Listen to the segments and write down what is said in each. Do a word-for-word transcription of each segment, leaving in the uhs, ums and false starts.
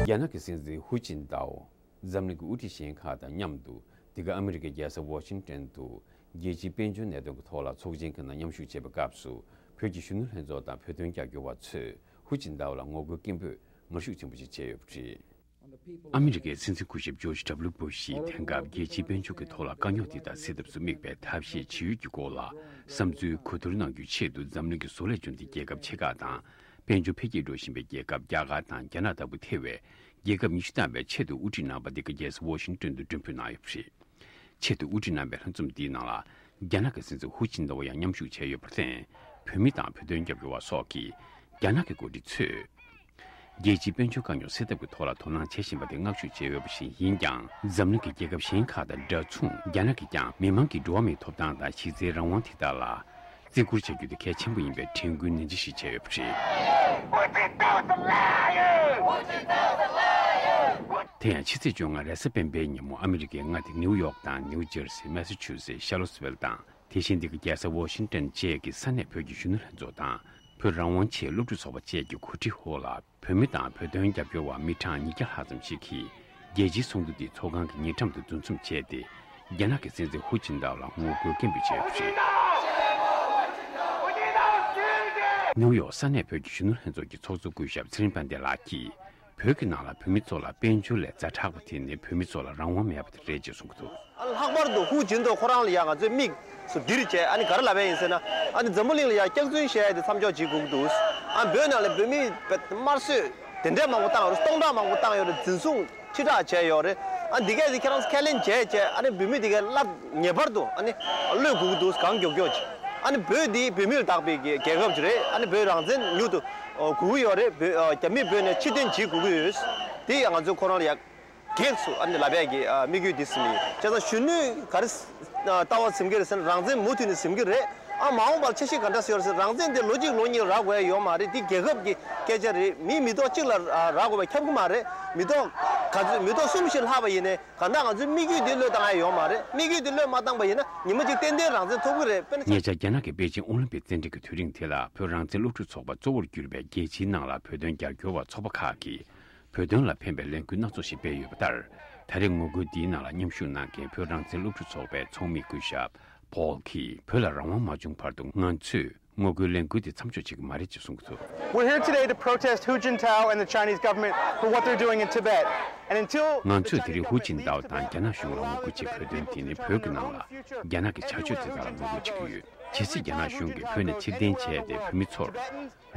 རྒྱ་ནག་གི་སྲིད་འཛིན་ཧུའུ་ཅིན་ཏའོ་འཛམ་གླིང་གི་དབུ་ཁྲིད་གཞན་ཁག་དང་མཉམ་དུ་འདི་ག་ཨ་མི་རི་ཀའི་རྒྱལ་ས་ཝ་ཤིང་ཏོན་དུ་རྒྱལ་སྤྱིའི་དཔལ་འབྱོར་གནད་དོན་གྱི་ཐོག་ལ་ཚོགས་ཆེན་གྱི་ནང་མཉམ་ཞུགས་བྱས་པའི་སྐབས་སུ། བོད་ཀྱི་གཞོན་ནུ་ལྷན་ཚོགས་དང་བོད་དོན་རྒྱབ་སྐྱོར་བ་ཚོས་ཧུའུ་ཅིན་ཏའོ་ལ་ངོ་རྒོལ་སྐད་འབོད་ངར་ཤུགས་ཆེན་པོ་ཞིག་བྱས་ཡོད་པ་རེད། ཨ་མི་རི་ཀའི་སྲིད་འཛིན་སྐུ་ཞབས་ཇོརྗ་ཌབ་ལུ་སྦུ་ཤིས་དེང་སྐབས་རྒྱལ་སྤྱིའི་དཔལ་འབྱོར་གྱི་ཐོག་ལ་དཀའ་རྙོག་དེ་དག་སེལ་ཐབས་སུ་དམིགས་པའི་ཐབས་ཤེས་ཇི་ཡོད་ཀྱི་སྐོར་ལ་བསམ་ཚུལ་གོ་བསྡུར་གནང་རྒྱུའི་ཆེད་དུ། འཛམ་གླིང་གི་བཟོ་ལས་འབྱུང་ལྡན་རྒྱལ་ཁབ་ཆེ་ཁག་དང་། དཔལ་འབྱོར་འཕེལ་རྒྱས་འགྲོ་བཞིན་པའི་རྒྱལ་ཁབ་རྒྱ་གར་དང་རྒྱ་ནག་ལྟ་བུ་ཐེ་བའི་རྒྱལ་ཁབ་ཉི་ཤུ་ཐམ་པའི་ཆེད་དུ་དབུ་ཁྲིད་རྣམ་པ་འདི་ག་རྒྱལ་ས་ཝ་ཤིང་ཏོན་དུ་མགྲོན་འབོད་གནང་ཡོད་པ་རེད། ཆེད་དུ་དབུ་ཁྲིད་རྣམ་པའི་ལྷན་འཛོམས་འདིའི་ནང་ལ་རྒྱ་ནག་གི་སྲིད་འཛིན་ཧུའུ་ཅིན་ཏའོ་ཡང་མཉམ་ཞུགས་བྱས་ཡོད་པར་བརྟེན། བོད་མི་དང་བོད་དོན་རྒྱབ་སྐྱོར་བ་སོགས་ཀྱིས་རྒྱ་ནག་གི་འགོ་ཁྲིད་ཚོས་རྒྱལ་སྤྱིའི་དཔལ་འབྱོར་དཀའ་རྙོག་སེལ་ཐབས་ཀྱི་ཐོག་ལ་དོ་སྣང་བྱེད་བཞིན་པ་དེ་བསྔགས་བརྗོད་བྱས་ཡོད་པ་ཞིག་ཡིན་ཀྱང་། འཛམ་གླིང་གི་རྒྱལ་ཁབ་གཞན་ཁག་དང་འདྲ་མཚུངས། རྒྱ་ནག་གིས་ཀྱང་མི་མང་གི་འགྲོ་བ་མིའི་ཐོབ་ཐང་དང་གཞི་རྩའི་རང་དབང་དེ་དག་ལ་བརྩི་བཀུར་བྱ་རྒྱུ་དེ་གལ་ཆེན་པོ་ཡིན་པའི་དྲན་སྐུལ་ནན་ཏན་ཞིག་བྱས་ཡོད་པ་རེད། དེ་ཡང་ཕྱི་ཚེས་བཅོ་ལྔ་རེས་གཟའ་སྤེན་པའི་ཉིན་མོ་ཨ་མི་རི་ཀའི་མངའ་སྡེ་ནིའུ་ཡོག་དང་ནིའུ་ཇར་སི། མེ་སི་ཆུ་སེ། ཤར་ལོ་སི་ཝེལ་དང་། དེ་བཞིན་འདི་ག་རྒྱལ་ས་ཝ་ཤིང་ཏོན་བཅས་ཀྱི་ས་གནས་བོད་ཀྱི་གཞོན་ནུ་ལྷན་ཚོགས་དང་། བོད་རང་དབང་ཆེད་སློབ་ཕྲུག་ཚོགས་པ་བཅས་ཀྱི་གོ་སྒྲིག་འོག་ལ། བོད་མི་དང་བོད་དོན་རྒྱབ་སྐྱོར་བ་མི་གྲངས་ཉིས་བརྒྱ་ལྷག་ཙམ་ཞིག་གིས་རྒྱལ་སྤྱིའི་ཚོགས་འདུ་འདིའི་ཚོགས་ཁང་གི་ཉེ་འགྲམ་དུ་འདུ་འཛོམས་བྱས་ཏེ། རྒྱ་ནག་གི་སྲིད་འཛིན་ཧུའུ་ཅིན་ཏའོ་ལ་ངོ་རྒོལ་སྐད་འབོད་བྱས་ཡོད་པ་རེད། ནིའུ་ཡོག་ས་གནས་བོད་ཀྱི་གཞོན་ནུ་ལྷན་ཚོགས་ཀྱི་ཚོགས་གཙོ་སྐུ་ཞབས་ཚེ་རིང་དཔལ་ལྡན་ལགས་ཀྱིས། བོད་ཀྱི་ནང་ལ་བོད་མི་ཚོ་ལ་དཔལ་འབྱོར་ལས་ཛ་དྲག་པ་དེ་ནི་བོད་མི་ཚོ་ལ་རང་དབང་མེད་པ་དེ་རེད་ཅེས་གསུངས་ཀྱི་འདུག། ལྷག་པར་དུ་ཧུའུ་ཅིན་ཏའོ་ཁོ་རང་ལ་ཡང་ང་ཚོས་དམིགས་སུ་བསྡུར་བྱས། ཨ་ནི་ག་རེ་ལབ་ཡ་ཡིན་ཟེར་ན། ཨ་ནི་འཛམ་བུ་གླིང་ལ་ཡང་སྐྱག་རྫུན་བཤད་ཡ་དེ་མཚམས་འཇོག་བྱེད་དགོས་ཀྱི་འདུག། ཨ། བོད་ནང་ལ་བོད་མི་དམར་གསོད་དེ་འདྲས་མང་པོ་བཏང་ཡོད་རེད། སྟོང་ཕྲག་མང་པོ་བཏང་ཡོད་རེད། འཛིན་བཟུང་ཁྲི་ཕྲག་བྱས་ཡོད་རེད། ཨ། འདི་གས་དེ་ཁྱེད་རང་ཚོ་ཁས་ལེན་བྱས་བྱས། ཨ་ནི་བོད་མི་འདི་གས་སླར་ངེས་པར་དུ། ཨ་ནི་གློད་དགོས་ཀྱི་འདུག། གང་མགྱོགས་མགྱོགས་བྱས། ཨ་ནི་བོད་འདི་བོད་མིར་བདག་པའི་རྒྱལ་ཁབ་ཅིག་རེད། ཨ་ནི་བོད་རང་བཙན་མྱུར་དུ་དགོས་ཀྱི་ཡོད་རེད། བོད་རྒྱ་མི་བོད་ནས་ཕྱིར་འཐེན་བྱེད་དགོས་ཀྱི་ཡོད། དེ་ཡང་ང་ཚོས་ཁོ་རང་ལ་ཡ། གེགས་སུ་ཨ་ནི་ལབ་ཡ་གི་ཨ་དམིགས་ཡུལ་འདི་ཟིན་ཡིན། བྱས་ཙང་གཞོན་ནུས་ག་རེ་ལྟ་བ་ཟིན་གྱི་རེད་ཟེར་ན། རང་བཙན་མུ་མཐུད་ནས་ཟིན་གྱི་རེད། ཨ། མ་འོངས་པར་འཆར་གཞི་ག་འདྲ་ཟེར་ཡོད་རེད་ཟེར། རང་བཙན་དེ་ལོ་གཅིག་ལོ་གཉིས་རག་དགོས་ཡ་ཡོད་མ་རེད། འདི་རྒྱལ་ཁབ་ཀྱི་སྐད་ཆ་རེད། མི་མི་ཐོག་གཅིག་ལ་རག་དགོས་པ་ཁྱབ་ཀྱི་མ་རེད། མི་ཐོག་ག་ཚོད། མི་ཐོག་གསུམ་བཞི་ལྷག་པ་ཡིན་ནའི་གང་ལྟར་ང་ཚོའི་དམིགས་ཡུལ་འདི་བློས་བཏང་ཡ་ཡོད་མ་རེད། དམིགས་ཡུལ་འདི་བློས་མ་བཏང་པ་ཡིན་ན་ཉི་མ་གཅིག་ཏན་ཏན་རང་བཙན་ཐོབ་ཀྱི་རེད། དཔེར་ན། ཉེ་ཆར་རྒྱ་ནག་གི་པེ་ཅིང་ཨོ་ལིམ་པིག་རྩེད་འགྲན་གྱི་དུས་རིང་དེ་ལ་བོད་རང་བཙན་སློབ་ཕྲུག་ཚོགས་པ་གཙོ་བོར་གྱུར་པའི་རྒྱལ་སྤྱིའི་ནང་ལ་བོད་དོན་རྒྱབ་སྐྱོར་བ་ཚོགས་པ་ཁག་གིས། བོད་དོན་ལ་ཕན་པའི་ལས་འགུལ་སྣ་ཚོགས་ཤིག་སྤེལ་ཡོད་པ་ལྟར། ད་རེས་ངོ་རྒོལ་འདིའི་ནང་ལ་མཉམ་ཞུགས་གནང་མཁན་བོད་རང་བཙན་སློབ་ཕྲུག་ཚོགས་པའི་ཚོགས་མི་སྐུ་ཞབས་པོལ་གྱིས། བོད་ལ་རང་དབང་མ་བྱུང་བར་དུ་ང་ཚོས་ངོ་རྒོལ་ལས་འགུལ་དེ་མཚམས་འཇོག་བྱེད་ཀྱི་མ་རེད་ཅེས་གསུངས་འདུག། We're here today to protest Hu Jintao and the Chinese government for what they're doing in Tibet. And until ང་ཚོས་དེ་རིང་ཧུའུ་ཅིན་ཏའོ་དང་རྒྱ་ནག་གཞུང་ལ་ངོ་རྒོལ་བྱེད་དགོས་དོན་དེ་ནི། བོད་ཀྱི་ནང་ལ་རྒྱ་ནག་གི་བྱ་སྤྱོད་དེ་དག་ལ་ངོ་རྒོལ་བྱེད་ཀྱི་ཡོད། གལ་སྲིད་རྒྱ་ནག་གཞུང་གིས་བོད་ནས་ཕྱིར་འཐེན་བྱས་ཏེ། བོད་མི་ཚོར་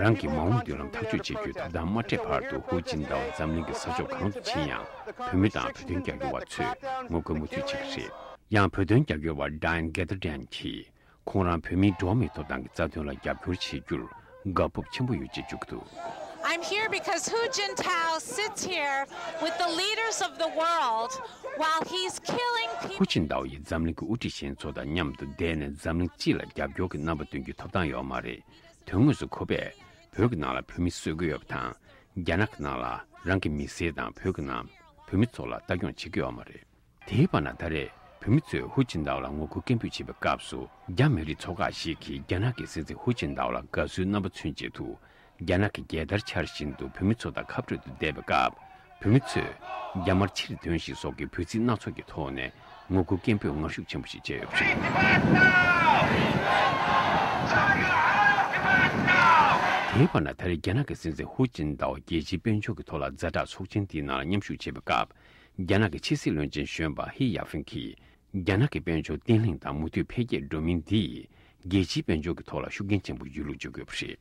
རང་གི་མ་འོངས་མདུན་ལམ་ཐག་གཅོད་བྱེད་རྒྱུའི་ཐོབ་ཐང་མ་སྤྲད་བར་དུ། ཧུའུ་ཅིན་ཏའོ་འཛམ་གླིང་གི་ས་ཕྱོགས་གང་དུ་ཕྱིན་ཡང་། བོད་མི་དང་བོད་དོན་རྒྱབ་སྐྱོར་བ་ཚོས་ངོ་རྒོལ་མུ་མཐུད་བྱེད་ཀྱི་རེད། ཡང་། བོད་དོན་རྒྱབ་སྐྱོར་བ་Diane Ghedaryan་གྱིས། ཁོང་རང་བོད་མིའི་འགྲོ་བ་མིའི་ཐོབ་ཐང་གི་རྩ་དོན་ལ་རྒྱབ་སྐྱོར་བྱེད་རྒྱུར་དགའ་སྤོབས་ཆེན་པོ་ཡོད་ཅེས་བརྗོད་ཀྱི་འདུག། I'm here because Hu Jintao sits here with the leaders of the world while he's killing people. ཧུའུ་ཅིན་ཏའོ་ཡིས་འཛམ་གླིང་གི་དབུ་ཁྲིད་གཞན་ཚོ་དང་མཉམ་དུ་བསྡད་ནས་འཛམ་གླིང་སྤྱི་ལ་རྒྱབ་སྐྱོར་གྱི་རྣམ་པ་སྟོན་རྒྱུའི་ཐོབ་ཐང་ཡོད་མ་རེད། དོན་དངོས་སུ་ཁོ་པས་བོད་ཀྱི་ནང་ལ་བོད་མི་གསོད་ཀྱི་ཡོད་པ་དང་། རྒྱ་ནག་གི་ནང་ལ་རང་གི་མི་སེར་དང་བོད་ཀྱི་ནང་བོད་མི་ཚོ་ལ་ལྟ་སྐྱོང་བྱེད་ཀྱི་ཡོད་མ་རེད། དེའི་བར་ན། ད་རེས་བོད་མི་ཚོས་ཧུའུ་ཅིན་ཏའོ་ལ་ངོ་རྒོལ་སྐད་འབོད་བྱེད་པའི་སྐབས་སུ། རྒྱ་མི་རིགས་ཚོགས་ཁག་ཞིག་གིས་རྒྱ་ནག་གི་སྲིད་འཛིན་ཧུའུ་ཅིན་ཏའོ་ལ་དགའ་བསུའི་རྣམ་པ་མཚོན་ཆེད་དུ། རྒྱ་ནག་གི་རྒྱལ་དར་འཕྱར་བཞིན་དུ་བོད་མི་ཚོ་དང་ཁ་སྤྲོད་དུ་བསྡད་པའི་སྐབས། བོད་མི་ཚོས་རྒྱ་དམར་ཕྱིར་ཐོན་ཞིག་སོགས་ཀྱི་འབོད་ཚིག་སྣ་ཚོགས་ཀྱི་ཐོག་ནས་ངོ་རྒོལ་སྐད་འབོད་ངར་ཤུགས་ཆེན་པོ་ཞིག་བྱས་ཡོད་པ་རེད། དེའི་བར་ན། ད་རེས་རྒྱ་ནག་གི་སྲིད་འཛིན་ཧུའུ་ཅིན་ཏའོ་རྒྱལ་སྤྱིའི་དཔལ་འབྱོར་གྱི་ཐོག་ལ་ཛ་དྲག་ཚོགས་ཆེན་དེའི་ནང་ལ་མཉམ་ཞུགས་བྱེད་པའི་སྐབས། རྒྱ་ནག་གི་ཕྱི་སྲིད་བློན་ཆེན་གཞོན་པ་ཧི་ཡ་ཧྥིན་གྱིས། རྒྱ་ནག་གི་དཔལ་འབྱོར་བརྟན་ལྷིང་དང་མུ་མཐུད་འཕེལ་རྒྱས་འགྲོ་མིན་འདིས་རྒྱལ་སྤྱིའི་དཔལ་འབྱོར་གྱི་ཐོག་ལ་ཤུགས་རྐྱེན་ཆེན་པོ་ཡོད་ལུགས་བརྗོད་ཀྱི་ཡོད་པ་རེད།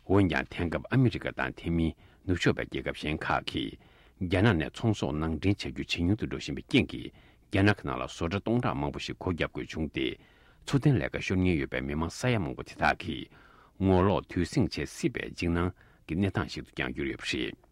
འོན་ཀྱང་། དེང་སྐབས་ཨ་མི་རི་ཀ་དང་དེ་མིན་ནུབ་ཕྱོགས་པའི་རྒྱལ་ཁབ་གཞན་ཁག་གིས་རྒྱ་ནག་ནས་ཚོང་ཟོག་ནང་འདྲེན་བྱ་རྒྱུ་ཇེ་ཉུང་དུ་འགྲོ་བཞིན་པའི་རྐྱེན་གྱིས། རྒྱ་ནག་གི་ནང་ལ་བཟོ་གྲྭ་སྟོང་ཕྲག་མང་པོ་ཞིག་སྒོ་བརྒྱབ་དགོས་བྱུང་སྟེ། འཚོ་རྟེན་ལས་ཀ་ཤོར་ཉེན་ཡོད་པའི་མི་མང་ས་ཡ་མང་པོ་དེ་དག་གིས་ངོ་ལོག་དུས་ཟིང་ཆེ་སྲིད་པའི་འཇིགས་སྣང་གི་གནས་སྟངས་ཤིག་ཏུ་ཀྱང་གྱུར་ཡོད་པ་རེད།